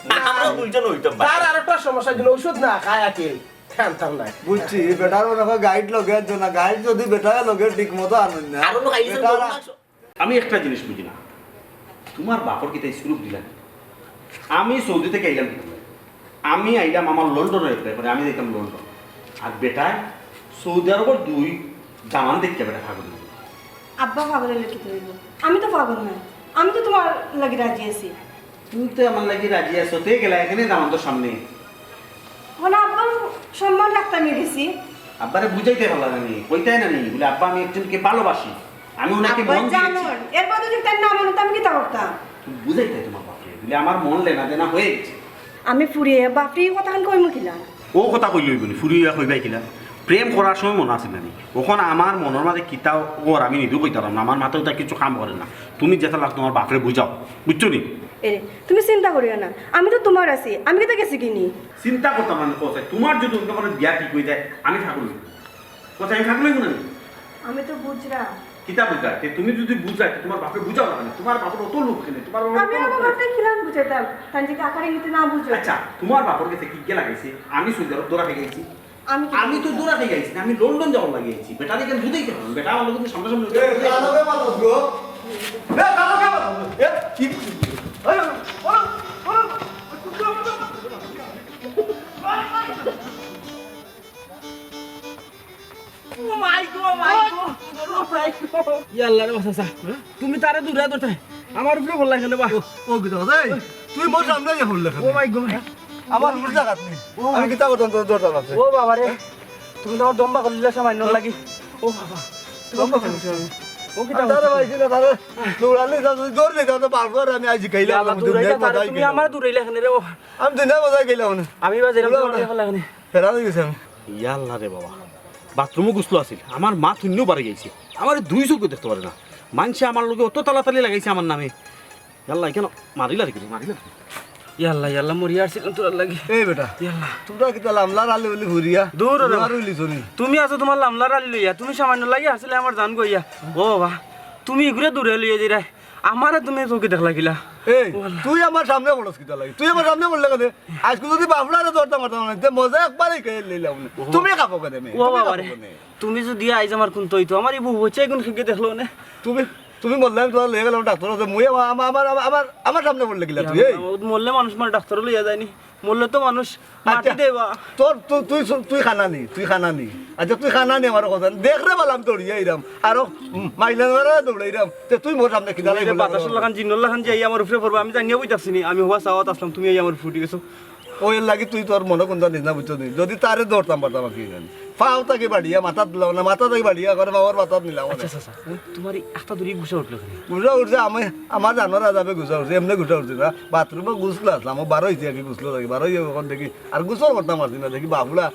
না, না। আমরা দুইজন হইতাম পারি। তার আরেকটা সমস্যা ছিল, ঔষধ না খায় আকিল। খানতাম নাই। বুঝছি, বেটার মনে হয় গাইড লগে আনছো না, গাইড যদি বেটার লগে ঠিক মতো আনইন না, আরো লোক আইছে, বেটার গরু মাংস। আমি একটা জিনিস বুঝি না, তোমার বাপর কিতা এই সুরুপ দিলা? আমি সৌদি থেকে আইলাম কিতা? আমি আইলাম আমার লন্ডনের ব্যাপারে, আমি যাইতাম লন্ডন। আর বেটায় সৌদি আরবর দুই দামান দেখতে বেটা পাগল হইল। আব্বা পাগল হইলে কিতা হইব? আমি তো পাগল না, আমি তো তোমার লাগি রাজি আছি। তুমি তো আমার লাগি রাজি আছো, তে গেলা এখানে দামান্দর সামনে। মানে আব্বার সম্মান রাখতে আমি গেছি। আব্বারে বুঝাইতে পারলা না নি, কইতাই না নি, বলে, "আব্বা, আমি একজনকে ভালোবাসি, আমি ওনাকে আব্বা মন দিয়েছি।" জানোর, এরপর যদি তার না মানে তো আমি কিতা করতাম? তুমি বুঝাইতে তোমার বাপরে, বলে, "আমার মন লেনা দেনা হয়ে গেছে।" আমি ফুরিয়ে বাপরে এই কথাখান কইমু কিলা? ও কথা কইলে হইব নি, ফুরিয়ে কইবাই কিলা? প্রেম করার সময় মনে আছে না নি? ওখান আমার মনের মাঝে কিতা ওর আমি নিদু কইতাম না, আমার মাথায় ওটা কিছু কাম করে না। তুমি যেটা লাগ তোমার বাপরে বুঝাও, বুঝছো নি? এরে, তুমি চিন্তা করিও না, আমি তো তোমার আছি, আমি কিতা গেছি কিনি? চিন্তা করতাম না, কথা তোমার যদি অন্য কোনো বিয়া ঠিক হয়ে যায়, আমি ঠাকুর হইব। কথা আমি ঠাকুর হইব না নি? আমি তো বুঝলাম। কিতা বুঝায়? তে তুমি যদি বুঝায়, তে তোমার বাপরে বুঝাও না কেন? তোমার বাপর অত লোক কেন? তোমার বাপর আমি অত আমার লোক কেন? বাপরে কিলান বুঝাইতাম? তান যে কাকারে নিতে না বুঝো। আচ্ছা, তোমার বাপর গেছে কি গেলা গেছে? আমি সৌদি আরব ধরা খাই গেছি। আমি তো দূরা খাই আইছি না, আমি লন্ডন যাওয়ার লাগি আইছি। বেটারে কেন বুঝাইতে পারলাম? বেটা আমার লগে সামনাসামনি এ, কালো কে মারো গো? এ, কালো কে মারো? এ, কি? এই, বলো, বলো। Oh my God, oh my God, oh my God। ইয়া আল্লাহ রে বাবা, চাচা, তুমি তারে দূরে ধরতে, আমার উপরে বললা কেনে বা? ও, ও কি কথা? এই, তুই মোর সামনে ইয়া বললে কেনে? Oh my God। আমার উপরে জাগাত নি। ও আমি কিতা করতাম তোর দরকার আছে? ও বাবা রে, তুমি তো আমার দম্বা করলে সামান্য লাগি। ও বাবা, দম্বা করলে। ও কিতা আরে করলে? ভাই, কিনা তারে দৌড়ালে যা, তুই দৌড় দে, যা, তো বারবার আমি আইছি খাইলে ইয়া আল্লাহ, আমি দৌড়াই দুনিয়ার যা, তারে মজাই তুমি খাইলাম। আমার দৌড়াইলে কেনে রে বাবা? আমি দুনিয়ার মজাই খাইলাম না। আমি বা যেরকম দৌড়াও না। তোমার ভালা কেনে? ফেরা হয়ে গেছে আমি। ইয়া আল্লাহ রে বাবা, বাথরুমও গোসল আছিল, আমার মা তুইও বাড়ি গেছে, আমার দুই চোখে দেখতে পারে না। মানষে আমার লগে অত তালাতালি লাগাইছে আমার নামে। ইয়াল্লা, কেন মারিলা রে, মারিলা রে? ইয়াল্লা, ইয়াল্লা, মরিয়া আরছিলাম তোরার লাগি। এই বেটা, ইয়াল্লা। তোমরা কিতা লামলার আলি বুলি ঘুরিয়া? দূর রে। দূর হইলি চলি। তুমি আছো তোমার লামলার আলি লইয়া, তুমি সামান্য লাগি আসলে আমার জান গইয়া। ও বাবা, তুমি ইগুরে দূরে লইয়া যাইরায়, আমারে তুমি চোখে দেখলা কিলা? এই, ও আল্লাহ। তুই আমার সামনে পড়স কিতা লাগি? তুই আমার সামনে পড়লে কেনে? আজকে যদি বাফড়ারে ধরতাম পারতাম না, তে মজা একবারই খেয়ে লইলাম না। ও। তুমি খাবো কেনে মে? ও তুমি বাবা খাবো রে। কেনে? তুমি যদি আইজ আমার কুন্তা হইতো, আমার এই বউ হচ্ছে এখন খেগে দেখলো না। তুমি, তুমি মরলে আমি তোমার লইয়া গেলাম ডাক্তার আছে, মুই আমার, আমার, আমার, আমার, আমার সামনে পড়লে কিলা তুই? এই? মরলে মানুষ মারে ডাক্তার লইয়া যায়নি, মরলে তো মানুষ মাটি আচ্ছা, দেবা। তোর, তুই, তুই, তুই খানা নি, তুই খানা নি। আচ্ছা, তুই খানা নি আমার কথা। দেখ রে বালা, আমি দৌড়িয়া আইরাম। আর ও, উম, মাইলা মারা দৌড়াইরাম। তে তুই মোর সামনে কিনা তুমি যে বাতাসর লাখান, জিন্নর লাখান যে আইয়া আমার উপরে পড়বা, আমি জানিয়া বইতাছি নি, আমি হবা চাওয়াত আসলাম, তুমি আইয়া আমার ফুটি গেছো। ওই লাগি তুই তোর মনে কোনটা নিস না, বুঝছো নি? যদি তারে ধরতাম পারতাম আর কি জানি। পাও তাকে বাড়িয়া, মাথাত দিলাম না, মাথা তাকে বাড়িয়া, করে বাবার মাথাত নিলাম না। আচ্ছা, চাচা, ওই তোমার এই একটা দূরে গুছা উঠলো কেনে? গুছা উঠছে, আমি, আমার জানোর আজাবে গুছা উঠছে, এমনি গুছা উঠছে না। বাথরুমে গুছলো আসলাম, ও বারো হইছে আর কি, গুছলো থাকি, বারো হইয়া ওখান দেখি, আর গুছল করতাম পারছি না, দেখি বাবুলা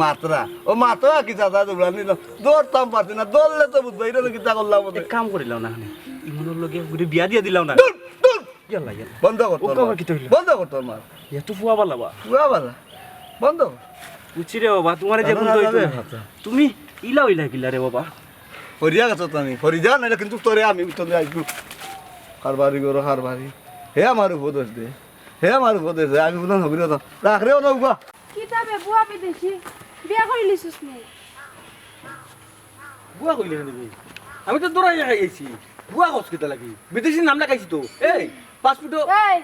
মাতরা, ও মাতরা কি চাচা দৌড়ানি না, ধরতাম পারছি না, ধরলে তো বুঝবা, এটা তো কিতা করলাম ওদের। এক কাম করিলাও না, ইমনর লগে গুড়ি বিয়া দিয়া দিলাও না। দূর, দূর। ইয়াল্লা, ইয়াল্লা। বন্ধ কর ও তোর বাবা, মার। কিতা হইলো? বন্ধ কর তোর মার। ইয়া তো ফুয়া বালা বা। ফুয়া বালা। বন্ধ কর। বুঝছি রে বাবা, তোমারে যে জানো বন্ধ না হইতো যাবে না। আচ্ছা। তুমি ইলা হইলা কিলা রে বাবা? ফরিয়া গেছো তো আমি। ফরি যা, নাইলে কিন্তু তোরে আমি ভিতরে আইবো। কারবারি করো, কারবারি। হে আমার উপদেশ দে। হে আমার উপদেশ দে। আমি বুঝলাম হবির কথা। রাখ রে, ওনা উবা। কিতা বে, বুয়া বিদেশি? বিয়া করিলিছস নি? বুয়া কইলে কেনে বে? আমি তো দৌড়াইয়া খাই আইছি। বুয়া কস কিতা লাগি? বিদেশির নাম লেখাইছি তো। এই, পাসপোর্টও এই,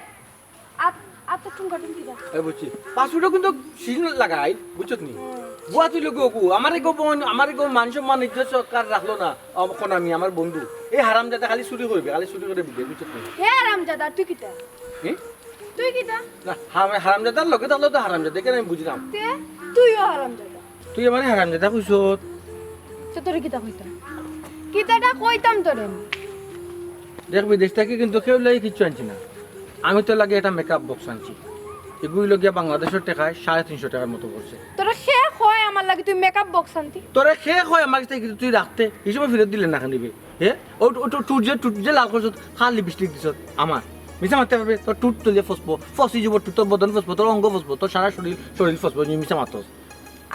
আত, আত ঠুনকা ঠুনকি দা। এই বুঝছি। পাসপোর্টও কিন্তু সিল লাগাই, বুঝছত নি? হুম। বুয়া তুই লোক ওগু, আমার এগো বোন, আমার এগো মান সম্মান ইজ্জত সৎকার রাখলো না। অ, কোন আমি, আমার বন্ধু। এই হারামজাদা খালি চুরি করবে, খালি চুরি করে বিদে, বুঝছত নি? হে হারামজাদা, তুই কিতা? হুম? তুই কিতা? না, হারাম-, হারামজাদার লগে থাকলে তো হারামজাদা, কেন আমি বুঝলাম। তে? তুইও হারামজাদা। তুই আমারে হারামজাদা কইছত? তো তোরে কিতা কইতাম? কিতাটা কইতাম তোরে আমি? দেখ, বিদেশ থাকি কিন্তু কেউ লাগি কিচ্ছু আনছি না। আমি তোর লাগি একটা মেকআপ বক্স আনছি। এগুই লগিয়া বাংলাদেশর টেকায় সাড়ে তিনশো টেকার মতো পড়ছে। তোরে কে কয় আমার লাগি তুই মেকআপ বক্স আনতি? তোরে কে কয় আমার কাছে কিন্তু তুই রাখতে? এই সময় ফেরত দিলে না কেনে বে? হে? ও, ও, ও, ঠুট যে, ঠুট যে লাল করছত, কার লিপস্টিক দিছত? আমার। মিছা মারতে পারবে? তোর ঠুট তুলে ফসবো, ফসি যাব ঠুট, তোর বদন ফসবো, তোর অঙ্গ ফসবো, তোর সারা শরীর, শরীর ফসবো, তুমি মিছা মারতস।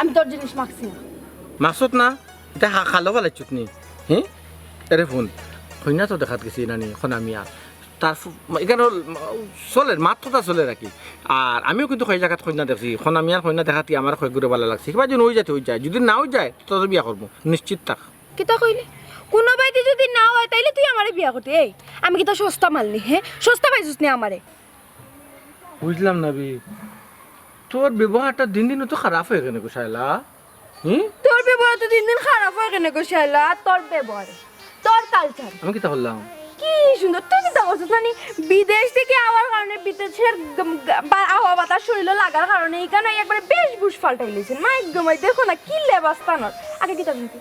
আমি তোর জিনিস মাখছি না। মাখছত না? এটা হা-, খালো ফালাইছত নি? হে? এরে ফোন, কইনা তো দেখাত গেছি নানি, খনা মিয়া। তার ফু-, এখানে চলের, মাত কথা চলের আর কি। আর আমিও কিন্তু কয় জাগাত কইনা দেখছি, খনা মিয়ার কইনা দেখাত কি আমার কয় ঘুরে ভালা লাগছে। কিবা যদি ওই যাতে ওই যায়, যদি না ওই যায়, তবে বিয়া করবো, নিশ্চিত থাক। কিতা কইলে? কোনো বাইদি যদি না হয়, তাইলে তুই আমারে বিয়া করতে? এই, আমি কিতা সস্তা মাল নি, হে? সস্তা পাইছস নি আমারে? বুঝলাম না বি, তোর ব্যবহারটা দিন দিন তো খারাপ হয়ে গেল গো শায়লা। হুম? তোর ব্যবহার তো দিন দিন খারাপ হয়ে গেল গো শায়লা, তোর ব্যবহারে, তোর কালচার। আমি কিতা করলাম? কি সুন্দর, তুই কিতা করছস? মানে, বিদেশ থেকে আওয়ার কারণে বিদেশের গম-, গা-, বা-, আবহাওয়া বাতাস শরীরে লাগার কারণে এখানে একবারে বেশভূষ পাল্টাই লইছেন। মাই গো মাই, দেখো না কি লেবাস তানর। আগে কিতা কিনতি?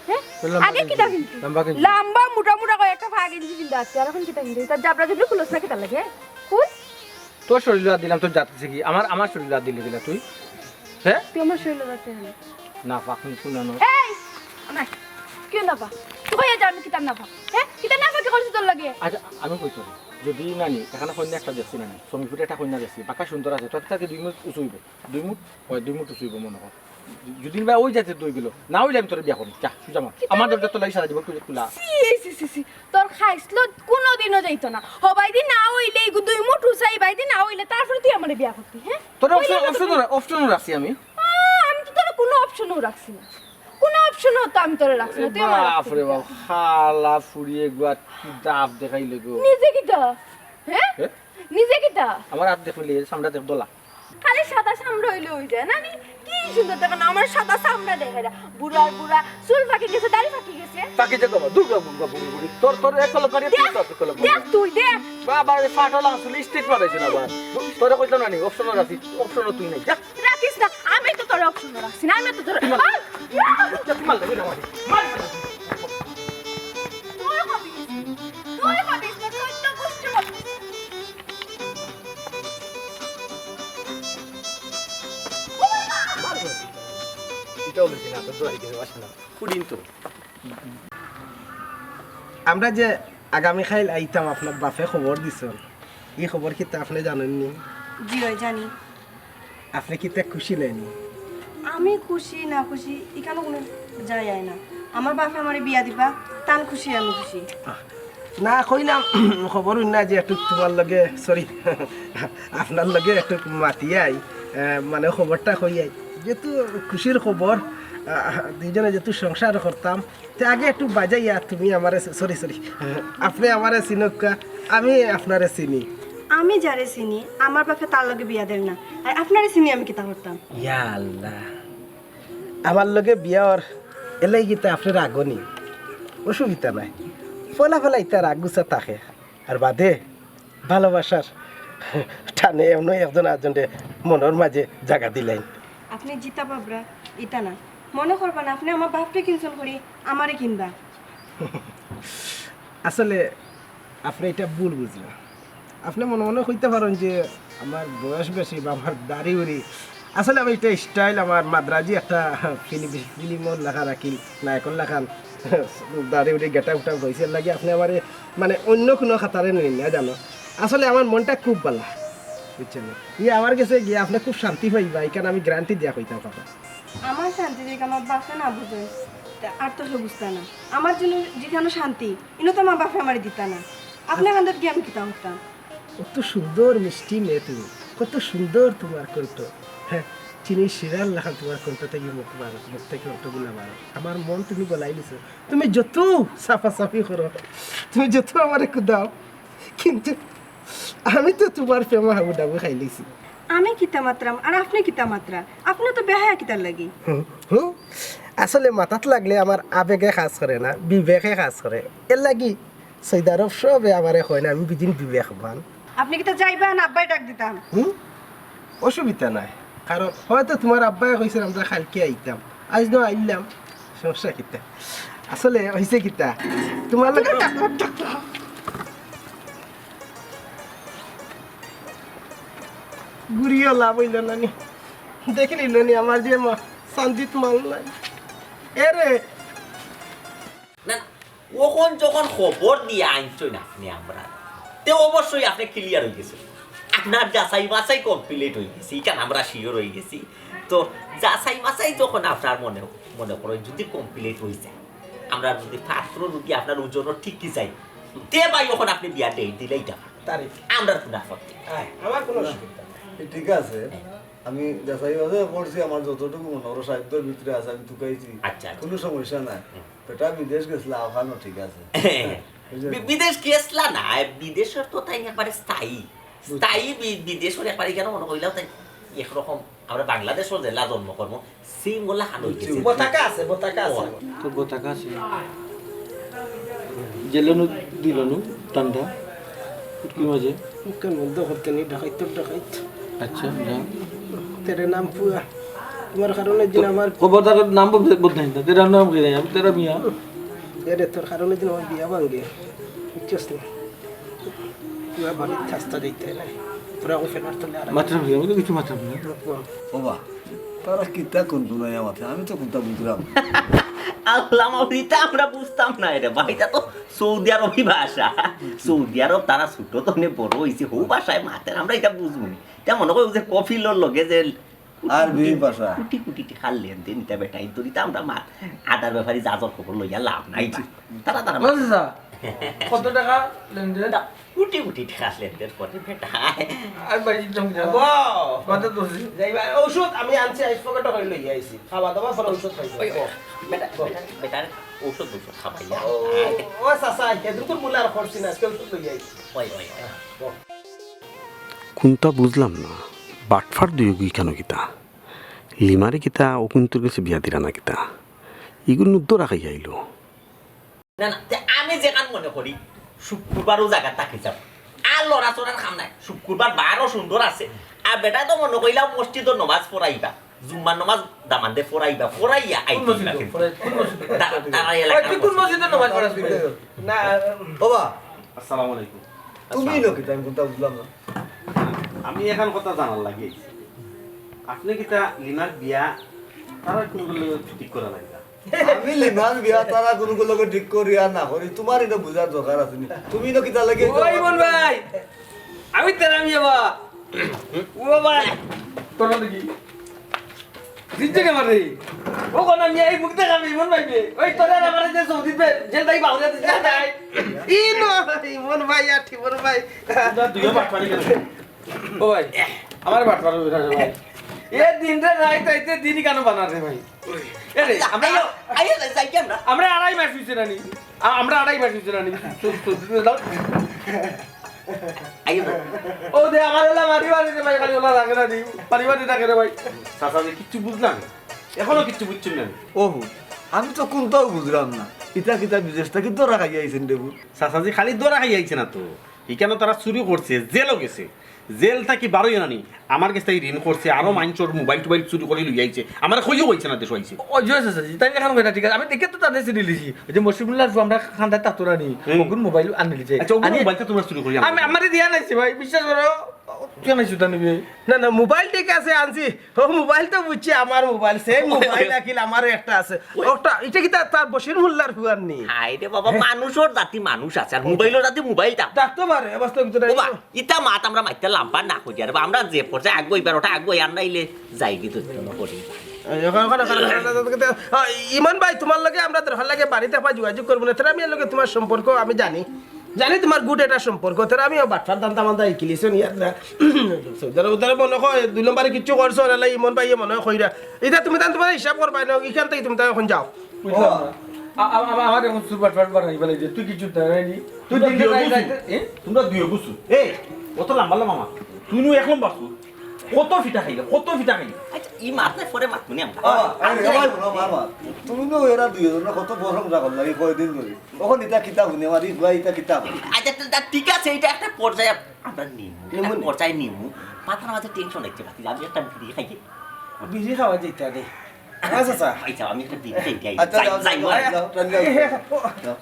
হ্যাঁ? তো লম্বা আগে কিনছি। কিতা কিনতি? লম্বা কিনছি। লম্বা মোটা মোটা করে একটা ফাগি দিছি কিনতে আসছে। আর এখন কিতা কিনতি? তার জাবরা জুবরি খুলস না কিতা লাগে? খুল। তোর শরীরে হাত দিলাম, তোর জাত কিসে কি? আমার, আমার শরীরে হাত দিলে কিলা তুই? হ্যাঁ? তুই আমার শরীরে হাত দিলি। না, পাক নি, শুনে না। এই! আমার, কেউ না পাক। তুই কইয়া যা, আমি কিতা না পাক। হ্যাঁ? কিতা না পাক, কি করছিস তোর লগে? আচ্ছা, আমি কই তোর। যদি নানি, এখানে কইনা একটা দেখছি নানি। সমীপুরে একটা কইনা দেখছি। বাক্কা সুন্দর আছে। তোর থেকে দুই মুঠ উঁচু হইব। দুই মুঠ, ওই দুই মুঠ উঁচু হইব মনে হয়। যদি বা ওই যাতে দুই কিলো। না হইলে আমি তোর বিয়া করবো। যা, সুজা মা। কিতা আমার দরজা তো লাগি সারা দিব, তুই খোলা। ছি, ছি, ছি, ছি। তোর খাইছলত কোনোদিনও যাইতো না। হবাইদি না হইলে, ইগু দুই মুঠ উঁচাই বাইদি না হইলে, তারপরে তুই আমারে বিয়া করতি, হ্যাঁ? তোর কইলে option, তো option তুই রা-, option রাখছি আমি। আ, আমি তো তোর কোনো অপশনও রাখছি না, কোনো অপশনও তো আমি তোরে রাখছি না, তুই আমার বাপ রে বাপ, হালা ফুড়ি এগুয়া কি দাঁত দেখাইলে গো। নিজে কিতা? হ্যাঁ? হ্যাঁ? নিজে কিতা? আমার হাত দেখলে চামড়া দেখ দলা। খালি সাদা চামড়া হইলে হই যায় না নি? কি সুন্দর দেখো না, আমার সাদা চামড়া দেখা যায়। বুড়ার বুড়া, চুল পাকি গেছে, দাড়ি পাকি গেছে। পাকি যাক বাবা, দুর্গা বুড়া বুড়ি বুড়ি। তোর, তোর এক কলম মারি, তুই দেখ, তোর এক কলম মারি। দেখ তুই, দেখ। বাবা, এই ফাটল আসলে স্টেট মারাইছে না বাবা। তোরে কইতাম না নি, অপশন রাখি, অপশন তুই নাই। যা। রাখিস না, আমি তো তোর অপশন রাখছি না, আমি তো তোর, তুই মার। আহ! যা, তুই মার, তুই মার, মার। তুই হবি, তুই হবি, তোর চোদ্দ গোষ্ঠী হবি। মার। এটাও বেশি না, তোর দোয়ারি গেছে, বাসা না। ফুডিন তো। আমরা যে আগামীকাইল আইতাম, আপনার বাপে খবর দিছইন, ই খবর কিতা আপনে জানইন নি? জি অয়, জানি। আপনে কিতা খুশি নায় নি? আমি খুশি না খুশি ইখানো কুনু যায় আয় না। আমার বাপে আমারে বিয়া দিবা, তান খুশি আমি খুশি। আহ, না কইলাম, খবর অইন না যে একটু তুমার লগে, সরি, আপনার লগে একটু মাতিয়াই, আহ, মানে খবরটা কইয়াই। যেহেতু খুশির খবর, আহ, দুইজনে যেহেতু সংসার করতাম, তে আগে একটু বাজাইয়া তুমি আমারে, সরি, সরি, আপনে আমারে চিনউক্কা, আমি আপনারে চিনি। আমি যারে চিনি, আমার বাপে তার লগে বিয়া দের না। আর আপনারে চিনি আমি কিতা করতাম? ইয়া আল্লাহ, আমার লগে বিয়া অর এলাই কিতা আপনার রাগ নি? অসুবিধা নাই, ফলা ফলা ইতা রাগ গুছা থাকে। আর বাদে ভালোবাসার টানে এমন একজন আরেকজনরে মনর মাঝে জাগা দিলাইন। আপনে জিতা বাবরা, ইতা না। মনো করবা না, আপনে আমার বাপরে কিনছইন করি, আমারে কিনবা। আসলে আপনে ইটা ভুল বুঝরা। আপনে মনে মনে কইতা পারইন যে আমার বয়স বেশি বা আমার দাড়ি উড়ি। আসলে আমি ইটা স্টাইল, আমার মাদ্রাজি একটা ফিল্ম, ফিল্মর লাখান রাখিল, নায়কর লাখান দাড়ি উড়ি গেটআপ উটআপ অইছে, এর লাগি আপনে আমারে মানে অইন্য কুনু খাতারে নিন না জানো। আসলে আমার মনটা খুব ভালা, বুঝছইন নি? ই আমার গেছে গিয়া আপনে খুব শান্তি পাইবা, ইখান আমি গ্যারান্টি দিয়া কইতাম কথা। আমার শান্তি যদি আমার বাপে না বুঝইন, তে আর তো কেউ বুঝতা না। আমার জন্য যেখানো শান্তি, ইনো তো আমার বাপে আমারে দিতা না। আপনে কান্দাত গিয়া আমি কিতা করতাম? কত সুন্দর মিষ্টি মেয়ে তুমি, কত সুন্দর তুমার কণ্ঠ। হ্যাঁ, চিনির শিরার লাখান তুমার কণ্ঠ থাকি মুখ বার, মুখ থাকি কণ্ঠগুলা বার। আমার মন তুমি গলাইলিছো। তুমি যত সাফাসাফি করো, তুমি যত আমারে কুদাও, কিন্তু আমি তো তুমার প্রেমে হাবুডাবু খাইলিছি। আমি কিতা মাতরাম আর আপনে কিতা মাতরা? আপনে তো বেহায়া কিতার লাগি? হুম, হুম। আসলে মাথাত লাগলে আমার আবেগে কাজ করে না, বিবেকে কাজ করে। এর লাগি সৌদি আরব সবে আমারে কয় না, আমি বিদিন বিবেকবান। আপনে কিতা যাইবা না আব্বায় ডাক দিতাম? হুম? অসুবিধা নাই, কারণ হয়তো তুমার আব্বায় কইছইন আমরা কাইলকে আইতাম, আইজ না আইলাম, সমস্যা কিতা? আসলে অইছে কিতা, তুমার লগে ঘুরিও লাভ অইলো না নি, দেখিলিলা নি আমার যে মা শান্তিত মান নাই। এরে না, অখন যখন খবর দিয়া আনছইন আপনে আমরারে, তে অবশ্যই আপনে ক্লিয়ার অইগেছইন। আপনার যাচাই বাছাই কমপ্লিট অইগেছে, ইখান আমরা শিওর অইগেছি। তো যাচাই বাছাই যখন আপনার মনে, মনে করইন যদি কমপ্লিট অই যায়, আমরা যদি পাত্র যদি আপনার ওজন ঠিক কি চাই, তে ভাই অখন আপনে বিয়ার ডেট দিলে ইটা তারিখ। আমরার কুনু আপত্তি নাই। আমার কুনু অসুবিধা নাই। এ, ঠিক আছে। হ্যাঁ। আমি যাচাই বাছাই করছি, আমার যতটুকু মনে করো সাধ্যর ভিতরে আছে, আমি তুকাইছি। আচ্ছা, আচ্ছা। কুনু সমস্যা নাই। হুম। বেটা বিদেশ গেছলা, অখানো ঠিক আছে। হ্যাঁ। বুঝলেন? বি-, বিদেশ গেছলা না, বিদেশর তো তাইন একবারে স্থায়ী। বুঝছি। স্থায়ী বি-, বিদেশর একবারে কেন মনে কইলাম তাইন একরকম আমরা বাংলাদেশর যেলা জন্মকর্ম, same অলা হান অইগেছে। বুঝছি। বতাকা আছে, বতাকা আছে। ও। তো বতাকা আছে। জেলেনু দিলনু ঠান্ডা। ফুটকির মাঝে। মুখে বন্ধ করতে নেই, ডাকাইত তো ডাকাইত। আচ্ছা, যা। তেরে নাম পুয়া। তোমার কারণে দিন আমার খবরদার নাম বদ-, বদনাম না। তেরা নাম কি নাই? আমি তেরা মিয়া। এরে, তোর কারণে দিন আমার বিয়া ভাঙ্গে। বুঝছস না? পুরা বাড়ির থাস্তা দিতে নাই। তোরা ওই ফেনার তলে আর মাতরাম কি? আমি তো কিছু মাতরাম না। ও বা, তারা কিতা কোন দুনিয়া মাতে? আমি তো কোনটা বুঝলাম না। আল্লাহ মাবুদ, ইতা আমরা বুঝতাম না রে ভাই, ইতা তো সৌদি আরবি ভাষা। সৌদি আরব তারা ছোট তনে বড় অইছে, হউ ভাষায় মাতের, আমরা ইতা বুঝমু নি। ইতা মনে করি যে কফিলর লগে যে আরবি ভাষা। কুটি কুটি টেকার লেনদেন, ইতা বেটা, ইতা আমরা মা-, আদার ব্যাপারে জাজর খবর লইয়া লাভ নাই বা। তারা, তারা ও চাচা, কত টাকা লেনদেন? না, কোটি কোটি টাকা লেনদেন করে বেটা। আর ভাই, একদম কিনা? বাহ! বাদে দোষী। যাইবা, ঔষধ আমি আনছি, আইস পকেটে করে লইয়া আইছি। খাওয়া দাওয়া পরে ঔষধ খাইবা। ওই, ওই, বেটা, বেটা, বেটার ঔষধ ঔষধ খাবাইয়া। ও, ও চাচা, এদিন কোন মূল্য আর করছি না, আজকে ঔষধ লইয়া আইছি। ওই, ওই, ওই। বাহ। কুনতা বুঝলাম না, বাটফার দুইগু ইখানো কিতা? লিমারে কিতা অকুন্তর গেছে বিয়া দিরা না কিতা? ইগুর নুদ্দ রাখাই আইলো। না, না, তে আমি যেখান মনে করি, শুক্রবারও জাগা থাকি যাও। আর লড়াচড়ার কাম নাই। শুক্রবার বারও সুন্দর আছে। আর বেটা তো মনে কইলাও মসজিদর নমাজ পড়াইবা। জুম্মার নমাজ দামান্দে পড়াইবা। পড়াইয়া আইবা। কোন মসজিদ? পড়াই-, কোন মসজিদ? দা-, দাঁড়াই ওই, এলাকার তুই কোন মসজিদ। মসজিদে নমাজ পড়াস? বাবা, আসসালামু আলাইকুম। তুমি আসসালাম। লোক কিতা, আমি কোনটা বুঝলাম না। আমি এখান কথা জানার লাগি। আপনি কিতা লিমার বিয়া তারা কোন ঠিক করা লাগি? আমি লিমার বিয়া তারা কোন লগে ঠিক করি আর না করি, তোমার এটা বুঝার দরকার আছে নি। তুমি ইনো কিতা লাগি? ও ইমন ভাই, আমি তেরা মিয়া বা। ও ভাই, তোরা দেখি। জিতছে কে মারে? ও কোন মিয়া এই মুখ দেখাবে ইমন ভাই বে? ওই তোরা আমার যে সৌদি বে, জেল তাই বাহুরে দিছে তাই। ইনো, ইমন ভাই আর ঠিমন ভাই। তোরা দুইও বাটপারি করে। ও ভাই, আমার বাটপার হইবে না রে ভাই। এ দিন রে রাইত আইতে দিনই কেন বানার রে ভাই? এ রে, আমরা আইও, আইও, যাই, যাই কি আমরা? আমরা আড়াই মাস হইছে না নি? আ-, আমরা আড়াই মাস হইছে না নি? তো, তো, তো, দাও। আইও না। ও দে, আমার ওলা মারি মারি রে ভাই, খালি ওলা রাখে না নি? মারি মারি রাখে রে ভাই। চাচা যে কিচ্ছু বুঝলাম না। এখনো কিচ্ছু বুঝছেন না নি? ওহো, আমি তো কোনটাও বুঝলাম না। ইতা কিতা বিদেশ থাকি ধরা খাইয়া আইছেন রে বু? চাচাজি খালি ধরা খাইয়া আইছে না তো। ইখানো তারা চুরি করছে, জেলও গেছে। জেল থাকি বারোই আনানি। আমার গেছ থাকি ঋণ করছে, আরো মাইনষর মোবাইল টোবাইল চুরি করি লই আইছে। আমারে কইও কইছে না দেশো আইছে। ও, জি, জি, জি, তাই এখন কইরা ঠিক আছে। আমি দেখে তো তাদের চিঠি লিখি। ওই যে মসজিদুল্লাহ রসু আমরা খান্দায় তাতো রানি। হুম। ওগুন মোবাইল আনি লিছে। আচ্ছা, ওগুন আনি মোবাইল তো তোমরা চুরি করি আনছো। আমি, আমারে দিয়া নাইছে ভাই, বিশ্বাস করো। তুই আনাইছো তা নিবি? না, না, মোবাইল ঠিক আছে, আনছি। ও মোবাইল তো বুঝছি, আমার মোবাইল। সেম মোবাইল রাখিল, আমারও একটা আছে। ওটা, এটা কি তার, তার বশির মোল্লার ফুয়ার নি? হায় রে বাবা, মানুষর জাতি মানুষ আছে, আর মোবাইলর জাতি মোবাইল তা। থাকতে পারে, অবস্থা ভিতরে। ওবা, ইতা মাত আমরা মাইতে লাম্বা না করি, আর বা আমরা যে পর্যায়ে আগুয়াইবার ওটা আগুয়াই, আর নাইলে যাই কি তো কোনো করি। এই, ওখানে, ওখানে, ওখানে, ওখানে, ওখানে, ওখানে, ওখানে, আ, ইমন ভাই, তোমার লগে আমরা দরকার লাগে বাড়িতে আবার যোগাযোগ করবো না। তোরা আমি এর লগে তোমার সম্পর্ক আমি জানি। জানি তোমার গুড একটা সম্পর্ক। তোরা আমিও বাটফার দান্দা মান্দা ইকিলিছো নি আর না। ধরো, ধরো মনে হয় দুই নম্বরে কিচ্ছু করছো না, লাই ইমন ভাই মনে হয় কইরা। এটা তুমি তান তোমার হিসাব করবায় না, এখান থাকি তুমি তাই এখন যাও। বুঝলাম না। আ-, আ-, আ-, আমার এখন সুপার ফাট বানাই ফেলাই যে তুই কিছু দেয় নি। তুই তোমরা দিকে দুইও যাই গুছু। যাইতে, এ? তোমরা দুইও গুছু। এই, অত লাম্বা লাম্বা মাত। তুই নু এক নম্বর সুর। কত ফিটা খাইলে, কত ফিটা খাইলে। আচ্ছা, ই মাত নাই, পরে মাত নি আমরা। আ, আরে, আরে, ভাই, বলো, বাবা। তুমি তো এরা দুইজনে কত প্রশংসা করলা এই কয়দিন ধরে। ওখানে ইতা কিতা হুনে, আমার এই ভাই ইতা কিতা হুনে। আচ্ছা, তা, তা ঠিক আছে, এটা একটা পর্যায়ে আমরা নিমু, নিমু একটা নি। পর্যায়ে নিমু। মাথার মাঝে টেনশন হচ্ছে, বাকি আমি একটা বিড়ি খাই। বিড়ি খাওয়া যেতে রে। আচ্ছা, আচ্ছা। আচ্ছা, আমি একটা বিড়ি খাই, যাই, আচ্ছা, যাই, যাও, যাই, যাও, যাই। যাও, যাও, যাও।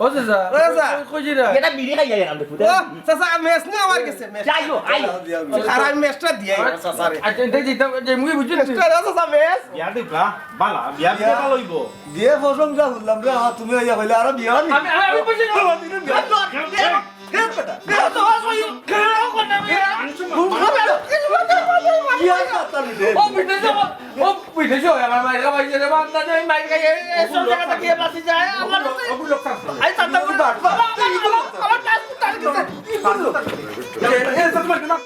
ও চাচা, ও চাচা। কই, কই যাইরা? এটা বিড়ি খাই যাই আমরা, বুঝলে? ও চাচা, মেস না আমার গেছে, মেস। যাইও, আইও। যাও, যাও, যাও। আর আমি মেসটা দিয়ে আইও, চাচা রে। আচ্ছা, এটা দিতাম, যে মুই বুঝি না। মেসটা দাও, চাচা, মেস। বিয়া দিবা, বালা, বিয়া দিলে বিয়া। ভালো হইব। দিয়ে প্রশংসা করলাম রে, আমার তুমি আইয়া কইলে আরো বিয়া নি? আমি, আমি, আমি বুঝি না। বিয়া তো আর, বিয়া তো আর। ও বিদেশে, ও বিদেশে হয়, আমার মায়ের কাছে রে, আমার দাদা এই মায়ের কাছে, এই সব জায়গা থেকে বাঁচি যায়, আমার ওগুলো, ওগুলো কাজ করে। এই চাচা, আমার, আমার, আমার, আমার, আমার, আমার,